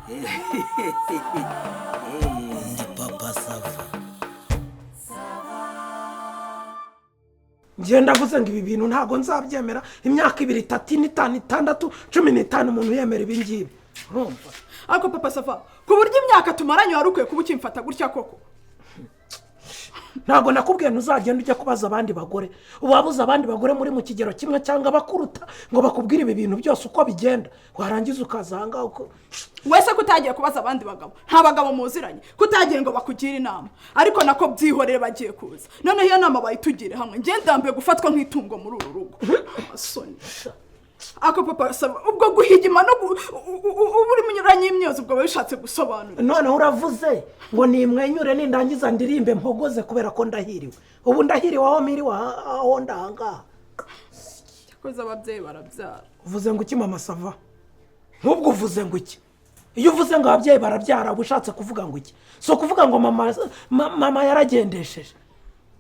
Ndi Papa Sava. Njye ndavuze ngo ibi bintu ntabwo nzabyemera. Imyaka 2, 3, 5, 6, 15, umuntu yemera ibi ngibi, urumva? Ariko Papa Sava, ku buryo imyaka tumaranye wari ukwiye kuba ukimfata gutya koko. Ntabwo nakubwiye ntuzagenda ujya kubaza abandi bagore? Wabuze abandi bagore muri mu kigero kimwe cyangwa bakuruta ngo bakubwire ibi bintu byose uko bigenda, warangiza ukaza aha ngaha uko Wese ko utagiye kubaza abandi bagabo? Nta bagabo muziranye ko utagiye ngo bakugire inama? Ariko nako byihorere, bagiye kuza noneho iyo nama bayitugire hamwe. Njye ndambiwe gufatwa nk'itungo muri uru rugo, amasoni. Ako Papa Sava, ubwo guhigima no uba uri munyuranye imyozo, ubwo biba bishatse gusobanura? Noneho uravuze ngo nimwenyure, nindangiza ndirimbe mpogoze kubera ko ndahiriwe. Ubu ndahiriwe aho mpiriwe, aho ndahangaha. Cyakoze ababyeyi barabyara. Uvuze ngo iki, Mama Sava? Nk'ubwo uvuze ngo iki? Iyo uvuze ngo ababyeyi barabyara, uba ushatse kuvuga ngo iki? Si ukuvuga ngo mama yaragendesheje?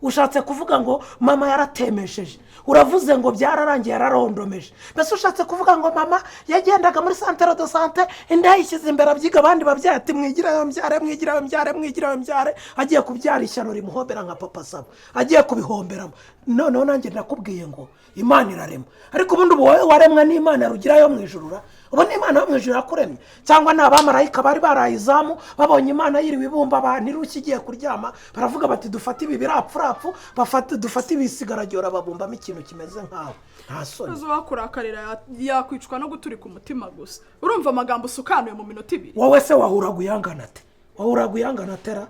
Ushatse kuvuga ngo mama yaratemesheje? Uravuze ngo byararangiye, yararondomeje. Mbese ushatse kuvuga ngo mama yagendaga muri centre de santé, inda yayishyize imbere, abyiga abandi babyeyi ati: "Mwigira mbyare, mwigira mbyare, mwigira mbyare." Agiye kubyara, ishyano rimuhombera nka Papa Sava agiye kubihomberamo. Noneho nanjye ndakubwiye ngo Imana irarema. Ariko ubundi ubu wowe waremwe n'Imana Rugira yo mu ijuru ra? Ubu ni Imana yo mu ijuru yakuremye, cyangwa ni abamarayika bari baraye izamu, babonye Imana yiriwe ibumba abantu irushye igiye kuryama, baravuga bati: "Dufate ibi birapfurapfu, bafate, dufate ibisigaragora," babumbamo ikintu kimeze nkawe? Nta soni? Uzi wakurakarira yakwicwa no guturika umutima gusa. Urumva amagambo usukanuye mu minota 2? Wowe se wahuraga uyangana ate? Wahuraga uyangana atera?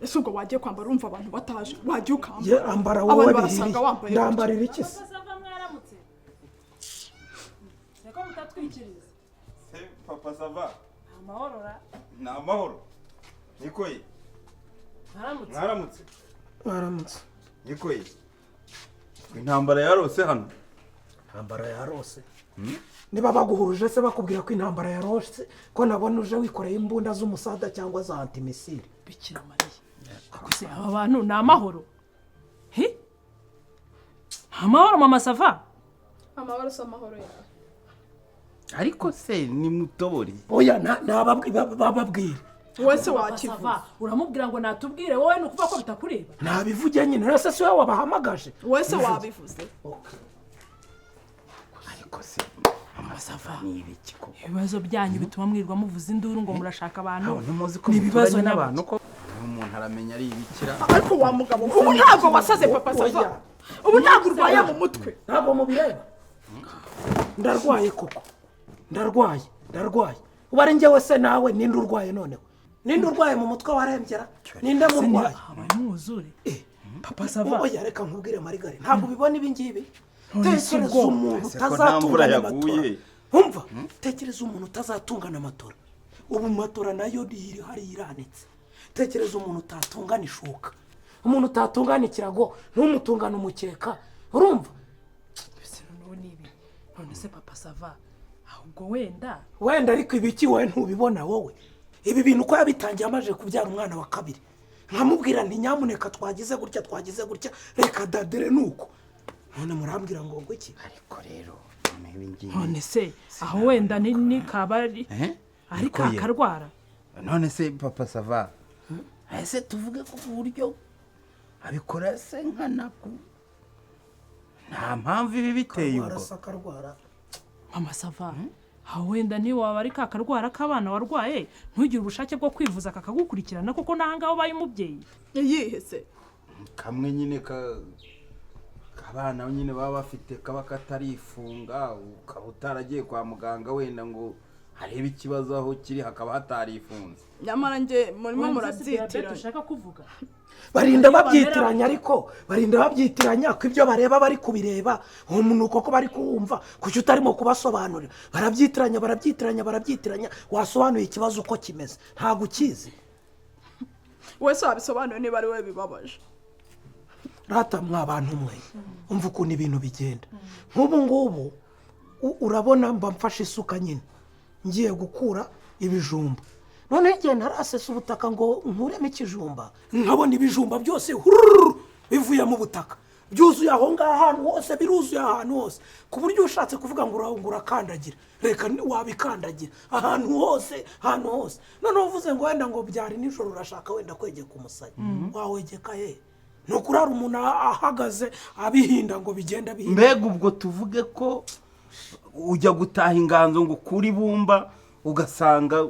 Ese ubwo wagiye kwambara? Urumva abantu bataje, wagiye Ye ukambara. Ambara wowe. Abantu barasanga Bihiriye. wambaye. Ndambarira iki se? Sava, mwaramutse? Reka mutatwikiriza. Se Papa Sava? Amahoro ra? Ni amahoro, niko ye? Mwaramutse. Mwaramutse. Mwaramutse. Niko ye, intambara yarose hano. Intambara yarose? Niba baguhuruje se bakubwira ko intambara yarose, ko nabona uje wikoreye imbunda z'umusada cyangwa za antimissile? Bikira Mariya! Ako se aba bantu ni amahoro? Hi, amahoro, Mama Sava? Amahoro si amahoro yawe. Ariko se ni mutobori? Oya, bababwire. Wowe se Papa wakivuze? Sava, uramubwira ngo natubwire wowe, ni ukuvuga ko bitakureba. Nabivuge nyine, uretse si wowe wabahamagaje? Wowe se wabivuze? Ariko se Mama Sava, ni ibiki koko? Ibibazo byanyu bituma mwirwa muvuza induru ngo murashaka abantu. Ntabwo ntimuzi ko Ni ibibazo muturanye n'abantu. n'abantu, ko umuntu aramenya ari ibikira. Ariko wa mugabo, ubu ntabwo wasaze, Papa Sava? Oya. Ubu ntabwo urwaye mu mutwe? Ntabwo mubireba? Ndarwaye koko, ndarwaye, ndarwaye. Ubu ari njyewe se nawe, ninde urwaye? Noneho ninde urwaye mu mutwe warengera? Ninde murwaye? Habaye umwuzure, Papa Sava. Oya, reka nkubwire, Marigari, ntabwo ubibona ibi ngibi? None si Tekereza ubwo. umuntu Ese ko nta mvura utazatungana yaguye? amatora. Umva, tekereza umuntu utazatungana amatora. Ubu matora nayo iri hariya iranitse. Tekereza umuntu utatungana ishuka, umuntu utatungana ikirago, ntumutungane umukeka, urumva? Mbese noneho ni ibi? None se Papa Sava, ahubwo wenda Wenda ariko ibiki? Wowe ntubibona wowe ibi bintu ko yabitangiye amaze kubyara umwana wa kabiri? Nkamubwira nti: "Nyamuneka, twagize gutya, twagize gutya, reka dadere." Nuko none murambwira ngo iki? Ariko rero noneho ibi ngibi None se aho wenda ni kaba ari Eh? ari Niko ye. kakarwara. None se Papa Sava, ese tuvuge ko ku buryo abikora se nkana ku nta mpamvu ibi biteye ubwo? Arasa akarwara. Mama Sava, aho wenda ntiwaba ari ka karwara k'abana warwaye, ntugire ubushake bwo kwivuza, kakagukurikirana kuko n'ahangaha ubaye umubyeyi? Iyihe se? Kamwe nyine ka abana nyine baba bafite, kaba katarifunga, ukaba utaragiye kwa muganga wenda ngo harebe ikibazo aho kiri, hakaba hatarifunze. Nyamara njye murimo Wenda se diyabete murabyitiranya. ushaka kuvuga? Barinda babyitiranya, ariko barinda babyitiranya ko ibyo bareba bari kubireba, uwo munuko ko bari kuwumva. Kuki utarimo kubasobanurira? Barabyitiranya, barabyitiranya, barabyitiranya. Wasobanuye ikibazo uko kimeze? Ntabwo ukizi. Wese wabisobanuye niba ari we bibabaje. Rata mwa bantu mwe, umva ukuntu ibintu bigenda. Nk'ubu ngubu urabona mba mfashe isuka nyine ngiye gukura ibijumba. Noneho igihe ntarasesa ubutaka ngo nkuremo ikijumba, nkabona ibijumba byose hurururu bivuye mu butaka. Byuzuye aho ngaho ahantu hose, biruzuye ahantu hose, ku buryo ushatse kuvuga ngo urakandagira, reka wabikandagira ahantu hose, ahantu hose. Noneho uvuze ngo wenda ngo byari nijoro, urashaka wenda kwegeka umusaya, wawegeka he? Ni ukurara umuntu ahagaze abihinda ngo bigenda bihinda. Mbega ubwo tuvuge ko ujya gutaha inganzo ngo ukure ibumba ugasanga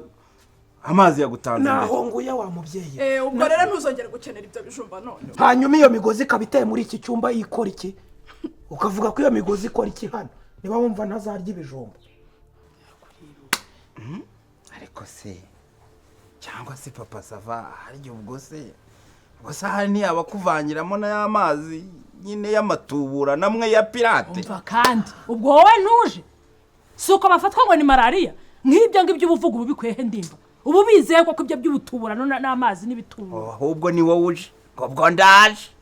amazi yagutanze imbere? Naho nguye wa mubyeyi. Ubwo rero ntuzongere gukenera ibyo bijumba none. Hanyuma iyo migozi ikaba iteye muri iki cyumba, ikora iki? Ukavuga ko iyo migozi ikora iki hano niba wumva ntazarya ibijumba? Ariko se cyangwa se Papa Sava, harya ubwo se ahari ntiyabakuvangiramo n'aya mazi nyine y'amatubura namwe ya pirate? Umva kandi ubwo wowe ntuje, si uko bafatwa ngo ni malariya nk'ibyo ngibyo uba uvuga, ubu bikwiye ndimba, ubu bizeye ko ibyo by'ubutuburano n'amazi n'ibitubura. Ahubwo ni wowe uje, ubwo ndaje.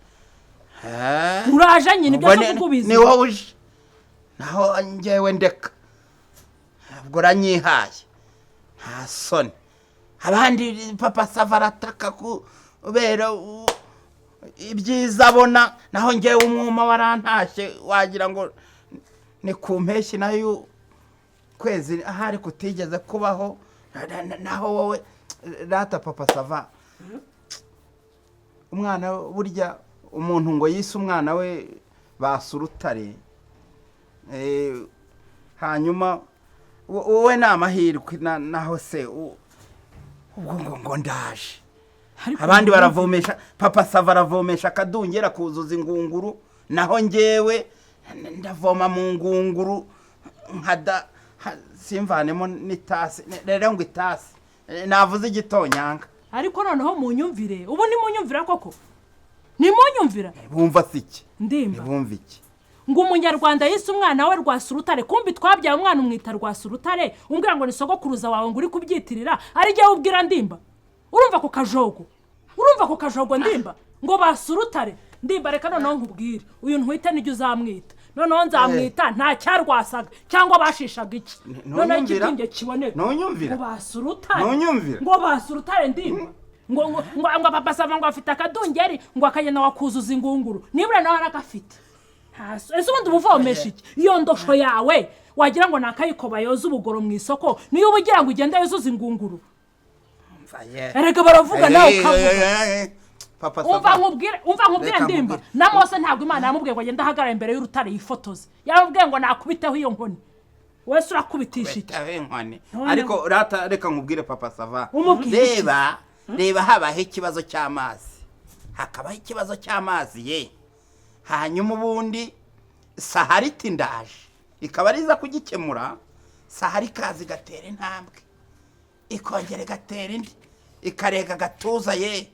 Uraje nyine, ibyo se kuko ubizi. Ni wowe uje, naho njyewe ndeka, ubwo uranyihaye nta soni. Abandi Papa Sava arataka kubera ibyiza abona, naho njyewe umwuma warantashye, wagira ngo ni ku mpeshyi nayo kwezi ahari kutigeze kubaho. Naho wowe rata Papa Sava, umwana burya umuntu ngo yise umwana we basurutare, hanyuma wowe ni amahirwe. Naho se ubwo ngo ndaje, abandi baravomesha, Papa Sava aravomesha akadungera kuzuza ingunguru, naho njyewe ndavoma mu ngunguru nkada simvanemo n'itasi. Rero ngo itasi navuze igitonyanga. Ariko noneho munyumvire, ubu ni munyumvira koko, ni munyumvira. Bumva siki ndimba? Bumva iki? Ngo umunyarwanda yise umwana we Rwasurutare, kumbi twabyaye umwana umwita Rwasurutare, umbwira ngo ni sogokuruza wawe ngo uri kubyitirira, ari jye ubwira ndimba. Urumva ku kajogo, urumva ku kajogo ndimba, ngo basurutare ndimba. Reka noneho nkubwire, uyu ntwite nijye uzamwita, noneho nzamwita nta cyarwasaga cyangwa bashishaga iki, noneho ikibyimbye kiboneka. Ntunyumvira? Ngo basurutare, Ntunyumvira? ngo basurutare ndimba, ngo ngo ngo Papa Sava ngo afite akadungeri ngo akagenda wakuzuza ingunguru, nibura nawe aragafite. Ese ubundi ubuvomesha iki? Iyo ndosho yawe wagira ngo ni akayikoba yoza ubugoro mu isoko, niyo uba ugira ngo ugende yuzuza ingunguru. Erega baravuga nawe ukavuga. Papa Umva Sava, nkubwire, umva nkubwire ndimba, na Mose ntabwo Imana yamubwiye ngo agende ahagarara imbere y'urutare yifotoze, yaramubwiye ngo nakubiteho iyo nkoni. Wese urakubitisha iki? Inkoni. Ariko rata reka nkubwire Papa Sava, Umubwire. reba habaho ikibazo cy'amazi, hakabaho ikibazo cy'amazi ye, hanyuma ubundi Sahara iti ndaje, ikaba ariza kugikemura. Sahara ikaza igatera intambwe, ikongera igatera indi, ikarega agatuza ye,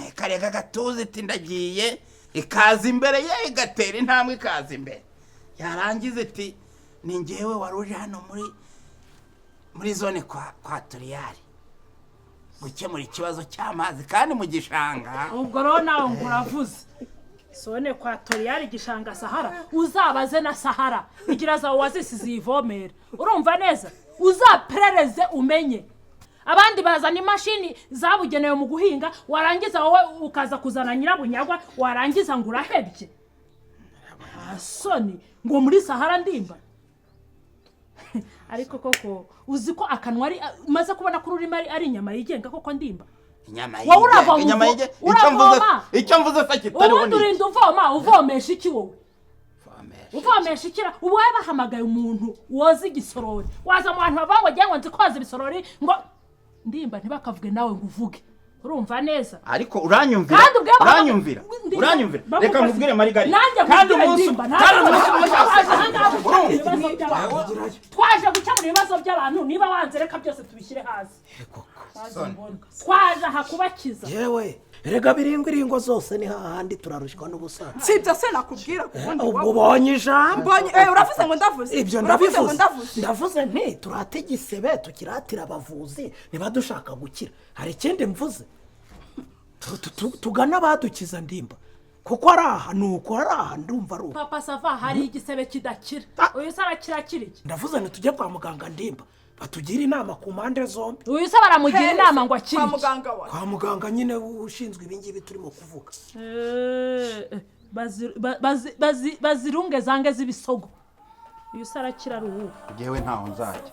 ikarega agatuza iti ndagiye, ikaza imbere ye, igatera intambwe ikaza imbere, yarangiza iti ni njyewe wari uje hano muri zone kwa Toriyari gukemura ikibazo cy'amazi kandi mu gishanga. Ubwo rero nawe ngo uravuze sone kwa Toriyari igishanga Sahara, uzabaze na Sahara igira zawe wazisize iyivomera. Urumva neza, uzaperereze umenye. Abandi bazana imashini zabugenewe mu guhinga, warangiza wowe ukaza kuzana nyirabunyagwa, warangiza ngo urahebye. Soni ngo muri Sahara ndimba. Ariko koko uzi ko akanwa ari maze kubona ko ururimi ari inyama yigenga koko ndimba. Inyama yigenga, inyama yigenga. Icyo mvuze se kitariho. Ubundi urinda uvoma, uvomesha iki wowe? Uvomesha ikira? Ubu wowe bahamagaye umuntu woza igisorori, waza mu bantu bavuga ngo ngiye ngo nzi koza ibisorori, ngo ndimba ntibakavuge nawe ngo uvuge. Urumva neza? Ariko uranyumvira, uranyumvira, uranyumvira. Reka nkubwire Marigari, kandi umunsi twaje gukemura ibibazo by'abantu, niba wanze reka byose tubishyire hasi. Twaje aha kubakiza. Yewe erega biringwiringo zose ni hahandi turarushywa n'ubusa. Sibyo se nakubwira kubundi ubwo ubonye ijambo. Mbonye, uravuze ngo ndavuze. Ibyo ndabivuze. Ndavuze nti turate igisebe tukiratira abavuzi niba dushaka gukira. Hari ikindi mvuze, tugana abadukiza ndimba, kuko ari aha nuko ari aha ndumva ari uko. Papa Sava hari igisebe kidakira, uyu se arakira iki? Ndavuze nti tujye kwa muganga ndimba, batugira inama ku mpande zombi. Uyu se baramugira inama ngo akire kwa muganga wa? Kwa muganga nyine ushinzwe ibi ngibi turimo kuvuga. Bazirunge zange z'ibisogo. Uyu se arakira ari uwuhe? Ngewe ntaho nzajya.